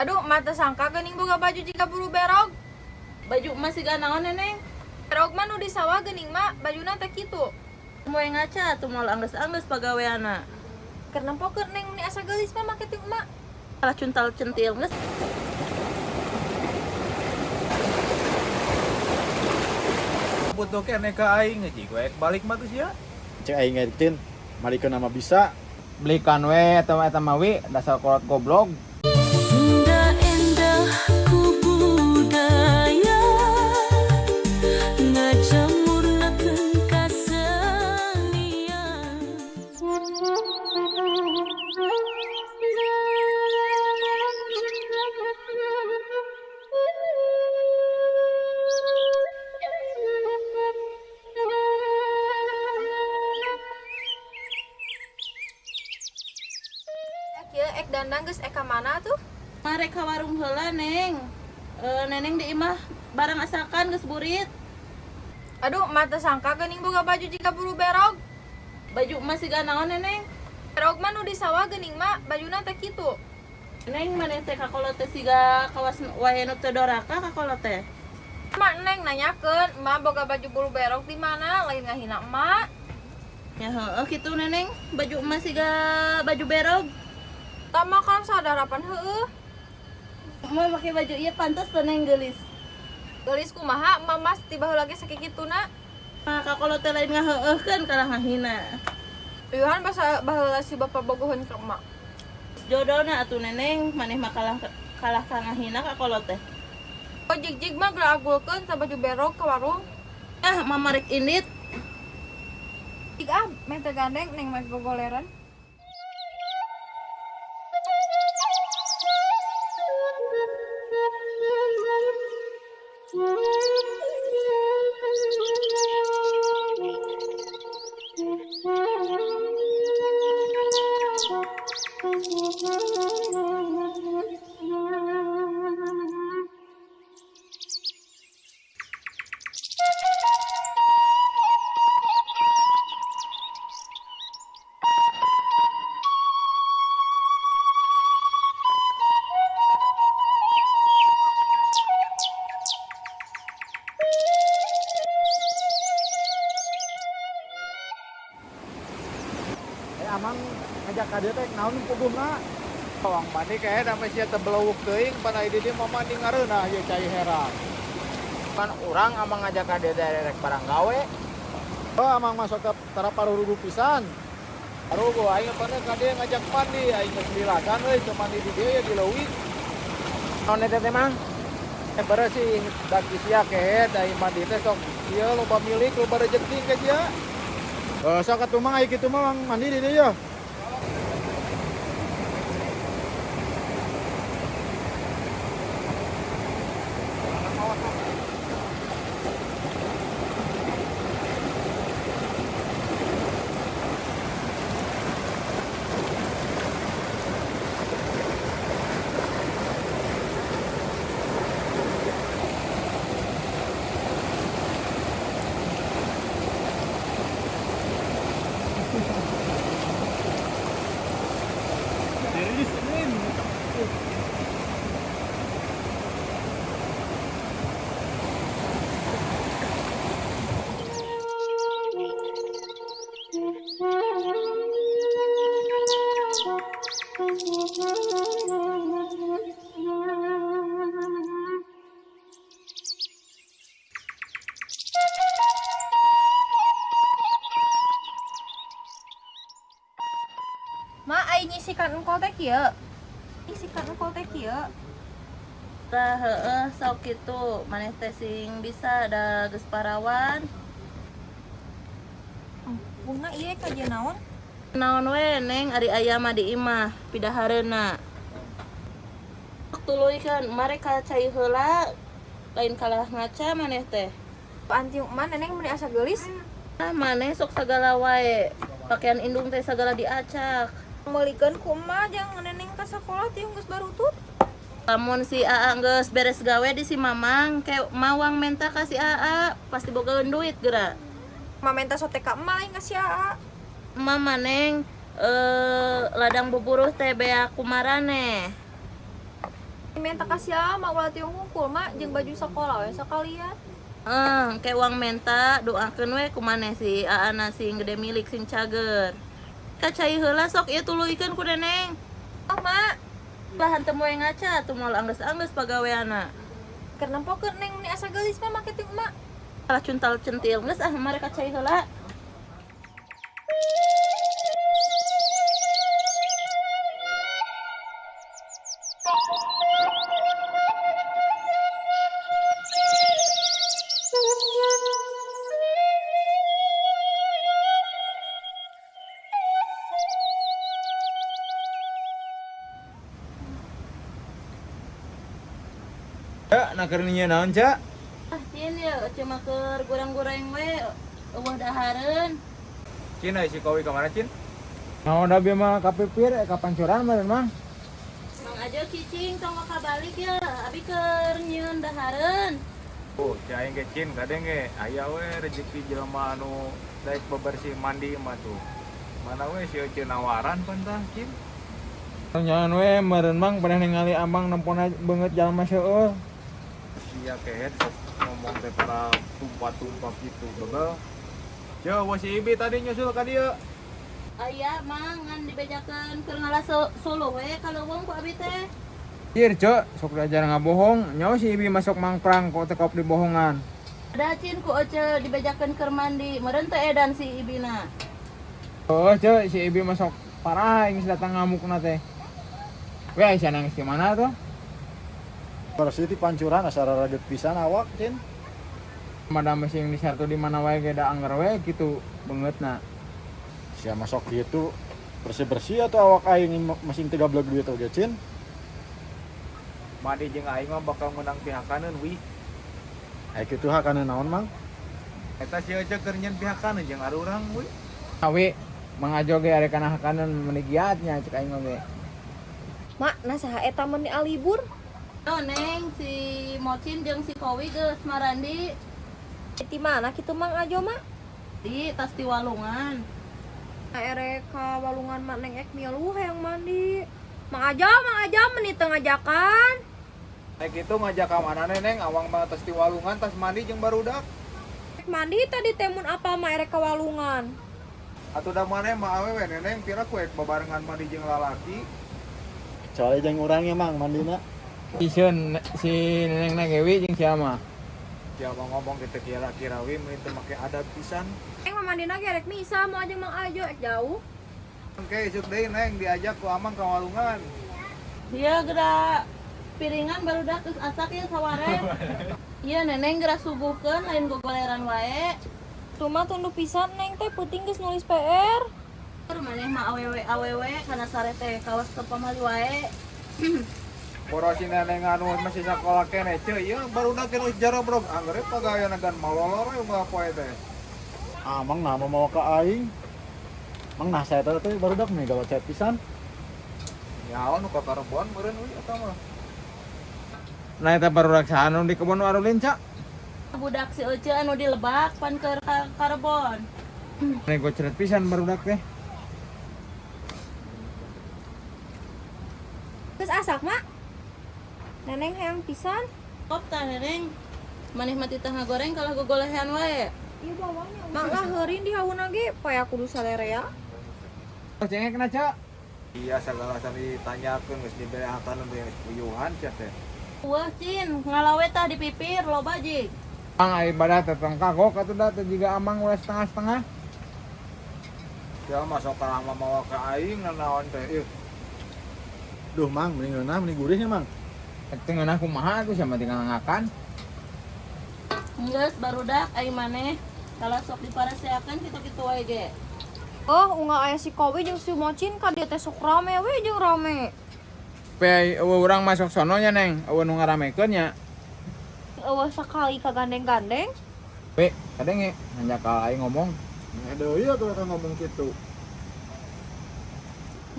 Aduh, mata sangka geuning boga baju jiga bulu berog. Baju emas siga naon, Neneng? Berog mah nu di sawah geuning, Mak, bajuna teh kitu. Moe ngaca atuh moal anggeus-anggeus pagaweana. Keur nempokeun Neng meni asa geulis mah make ti emak. Kalah cuntal centil geus. Butuh keneh ka aing jig we balik mah geus ya. Cek aing ngertin, malikeun nama bisa. Belikan we eta mah eta mah wi dasar kolot goblok. Sunda endah ku budaya ngajamurnakeun kasenian. Kieu ek dandang geus ek ka mana tuh? Mare ka warung heula, Neng. E, Neneng di imah barang asakan geus burit. Aduh, mata sangka geuning boga baju jiga bulu berog. Baju emas siga naon, Neneng? Berog mah nu di sawah geuning, Mak, bajuna teh kitu. Neng maneh teh kakolot teh siga kawas wae nu teu doraka kakolot teh. Mak Neng nanyakeun, emak boga baju bulu berog di mana? Lain ngahina emak. Ya heueuh kitu Neneng, baju emas siga baju berog. Tak makan sadarapan heueuh. Emak make baju ieu pantes teu Neng geulis. Geulis kumaha, emak mas tiba heula ge sakikituna. Mah kakolot teh lain ngaheueuhkeun kalah ngahina. Uyuhan basa baheula si bapak bogoheun ka emak. Jodona atuh Neneng, maneh mah kalah kalah ka ngahina kakolot teh. Oh jig-jig mah geura agulkeun sa baju berog ka warung. Ah, mama rek indit. Jig ah, meh teu gandeng Neng mah gogoleran. Eh amang ngajak ka dieu teh naon puguhna? Wang mandi kayak sampai sia teu belewuk teuing pan ai di dieu mah mandi ngareunah ieu cai herang. Pan urang amang ngajak ka dieu teh rek barang gawe. Oh amang masuk ke tara parurugu pisan. Arugo aing pan ka dieu ngajak mandi aing geus lilakan euy teu mandi di dieu ya di leuwih. Naon eta teh Mang? Eh beresih daki sia kehed aing mandi teh sok ieu loba milik loba rejeki ke sia. Eh sok atuh mang aya kitu mah mang mandi di dieu ya. Mak ai nyisikan engkol teh kieu. Nyisikan engkol teh kieu. Tah heueuh sok kitu, maneh teh sing bisa da geus parawan. Bunga ieu kajian naon? Naon we Neng ari aya mah di imah pidahareuna. Tuluykeun mare ka cai heula lain kalah ngaca maneh teh. Anti emak Neneng meni asa geulis. Ah maneh sok sagala wae. Pakaian indung teh sagala diacak. Meulikeun ku emak jeung Neneng ka sakolah tiung geus barutut. Lamun si Aa geus beres gawe di si Mamang, ke mawang menta ka si Aa, pasti bogaeun duit geura. Emak menta sote ka emak lain ka si Aa. Mama Neng ladang buburuh teh beak kumaraneh. Menta ka sia mah ulah tiung hungkul mak jeung baju sekolah we sakalian. Kayak uang menta doakeun we ku maneh si Aana sing gede milik sing cager. Ka cai heula sok ieu tuluykeun ku Neneng. Ah mak, Lah hantem we ngaca tuh moal anggeus-anggeus pagaweana. keur nempokeun Neng meni asa geulis mah make ti emak. Kalah cuntal centil geus ah mereka cai heula. Ya, nak keur nyieun naon, Cak? Ah cin ya cuma keur goreng-goreng we eueuh dahareun. Cin ai si Kowi kamana Cin? Naon da bieu mah kapipir ka pancuran meureun Mang. Mang Ajo cicing tong kabalik ya abi keur nyieun dahareun. Oh, si aing ge Cin kadeng ge aya we rezeki jelema anu daek bebersih mandi mah tuh. Mana we si Ece nawaran pan tah Cin. Nyaon we meureun Mang pernah ningali Amang nempona beungeut jalma seueur. Sia kehed sok ngomong teh para tumpah-tumpah gitu bebel. Yo, wah si Ibi tadi nyusul ka dieu. Aya mang ngan dibejakeun keur ngalah solo we kaleuweung ku abi teh. Cir, Cok, sok diajar ngabohong, nyawa si Ibi masuk mangprang kok tekop dibohongan. Ada cin ku Ece dibejakeun keur mandi, meureun teh edan si Ibina. Oh, Cok, si Ibi masuk parah geus datang ngamukna teh. Weh, Aisyah nangis di mana tuh? Bersih di pancuran asa raraget pisan awak Cin. Madam sing disartu di mana wae ge da angger we kitu beungeutna. Sia masuk gitu bersih-bersih atau awak aing masing 13 duit oge Cin. Mandi jeung aing mah bakal menang pihakaneun wi. Aya kitu hakana naon Mang? Eta si Ece keur nyeun pihakaneun jeung arurang wi. Awi, Mang Ajo ge arek kana hakaneun meuni giatnya cek aing oge. Mak, nah saha eta meni alibur? Oh Neng si Mocin jeung si Kowi geus marandi Di mana kitu Mang Ajo mak? di tas di walungan. Nah, erek ka walungan mak Neng ek milu hayang mandi. Mang Ajo meni teu ngajakan. Nek itu ngajak ka mana Neng awang mah tas di walungan tas mandi jeung barudak. Ek mandi tadi temun apa mak erek ka walungan. Atuh da maneh mah awewe Neneng pira ku ek babarengan mandi jeung lalaki. Kecuali jeung urang ya Mang mandina. Iseun si Neneng na gewi jeung sia mah. Sia mah ngomong kitu kira-kira wi mun teu make adab pisan. Neng mah mandina ge erek misa mau jeung Mang Ajo ek jauh. Oke, isuk deui Neng diajak ku Amang ka walungan. Iya gerak piringan barudak geus asak ya sawareh. Iya Neneng gerak suguhkeun lain gogoleran wae. Tuh mah tunduh pisan Neng teh peuting geus nulis PR. Maneh mah awewe awewe kana sare teh kawas ke pamali wae. Boro si Neneng anu masih sakola keneh ceu ieu barudak geus jarobrog angger pagawean gan malolor we unggal poe teh. Ah Mang nah mau ka aing. Mang nah saya teh barudak nih galocet pisan. Nyaho nu ka karebon meureun wi eta mah. Nah eta barudak saha nu di kebon arulin, Cak? Budak si Ece anu dilebak pan keur ka karebon. Nih gocret pisan barudak teh. Geus asak mak? Neneng hayang pisan. Kop tah Neneng. Maneh mah titah ngagoreng kalah gogolehan wae. Iya bawangnya. Mak lah heurin di hauna ge paya kudu salerea. Cengek na, Cak. Iya segala sami ditanyakeun geus diberehakan geus puyuhan sia teh. Wah cin, ngalawe tah di pipir loba jig. Mang ai ibadah teh tong kagok atuh da teh jiga Amang ulah setengah-setengah. Sia mah sok kalah mah mawa ka aing nanaon teh ih. Duh Mang, mending ngeunah mending gurihnya Mang. Teu ngeunah kumaha atuh sia mah tinggal ngakan. Geus barudak ai maneh kalah sok dipareseakeun kitu-kitu wae ge. Oh, unggal aya si Kowi jeung si Mocin ka dieu teh sok rame we jeung rame. Pe eueuh urang masuk sono nya Neng, eueuh nu ngaramekeun nya. Eueuh sakali ka gandeng-gandeng. Pe, kadenge hanjakal aing ngomong. Nah deui atuh eta ngomong kitu.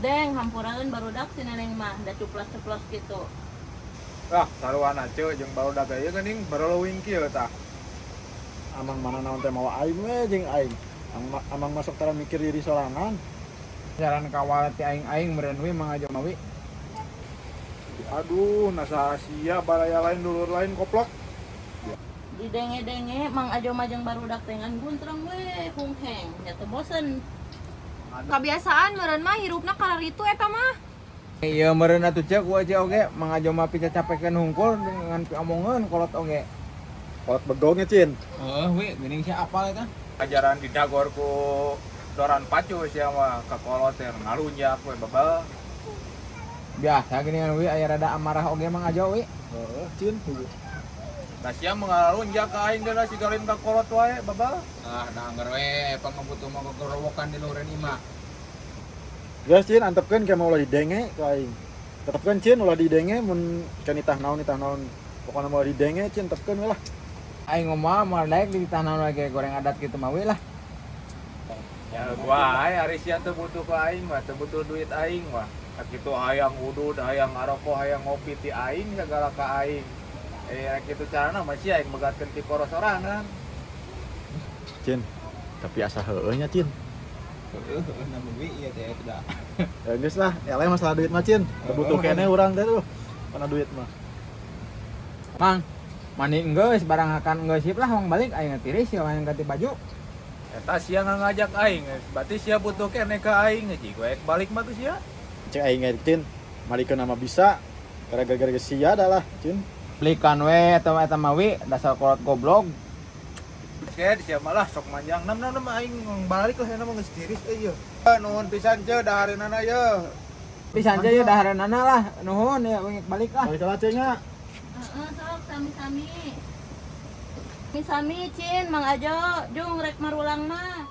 Deng, hampuraeun barudak si Neneng mah da cuplos-cuplos kitu. Ah, saruana ceu jeung barudak ieu geuning barolowing kieu tah. Amang mana naon teh mawa aing we jeung aing. Amang masuk tara mikir diri sorangan. Jalan kawal ti aing-aing meureun we Mang Ajo mah wi. Aduh, nasa sia baraya lain dulur lain koplok. Didenge-denge Mang Ajo majeng barudak teh ngan guntreng we hungheng nya teu bosen. Kebiasaan meureun mah hirupna kararitu eta mah. Iya meureun atuh ceuk ku aja oge, Mang Ajo mah picacapekeun hungkul dengan piomongeun kolot oge. Kolot begongnya Cin. Heuh, wi, geuning sia apal eta. Ajaran didagor ku Doran Pacu sia mah ka kolot teh ngalunjak we babal. Biasa geuningan wi aya rada amarah oge Mang Ajo wi. Heeh, Cin. Nah sia mengalunjak ka aing geus sigalin ka kolot wae babal. Ah, da angger we pangabutuh mah gogorowokan di luhureun imah. Geus Cin, antepkeun ke mah ulah didenge ku aing. Tetepkeun Cin ulah didenge mun ke nitah naon nitah naon. Pokona mah ulah didenge Cin, tetepkeun we lah. Aing ngomong moal daek di tanah lagi goreng adat kitu mah wi lah. Ya gua ae ari sia teu butuh ka aing mah, teu butuh duit aing mah. Kitu hayang udud, hayang ngarokok, hayang ngopi ti aing segala ka aing. Eh kitu carana mah sia aing megatkeun ti korosorangan. Cin, tapi asa heueuh nya Cin. Heueuh, heueuh namun wi ieu teh eta da. Ya geus lah, eleh masalah duit mah Cin. Teu butuh keneh urang teh tuh. Karena duit mah. Mang, mandi enggeus barang akan enggeus sip lah mang balik aing tiris ya hayang ganti baju. Eta sia ngajak aing, berarti sia butuh keneh ka aing jig we balik mah tuh sia. Cek aing ge Cin, malikeun nama bisa. Gara-gara sia dah lah, Cin. Belikan we eta mah eta mah wi dasar kolot goblok. Sia sia malah sok manjang nam nam nam aing balik lah mah geus tiris euy. Nuhun pisan ce dahareunana ye. Pisan ce ye dahareunana lah nuhun ya balik lah. Balik lah Cin nya. Heeh, sok sami-sami. Sami-sami Cin, Mang Ajo, jung rek marulang mah.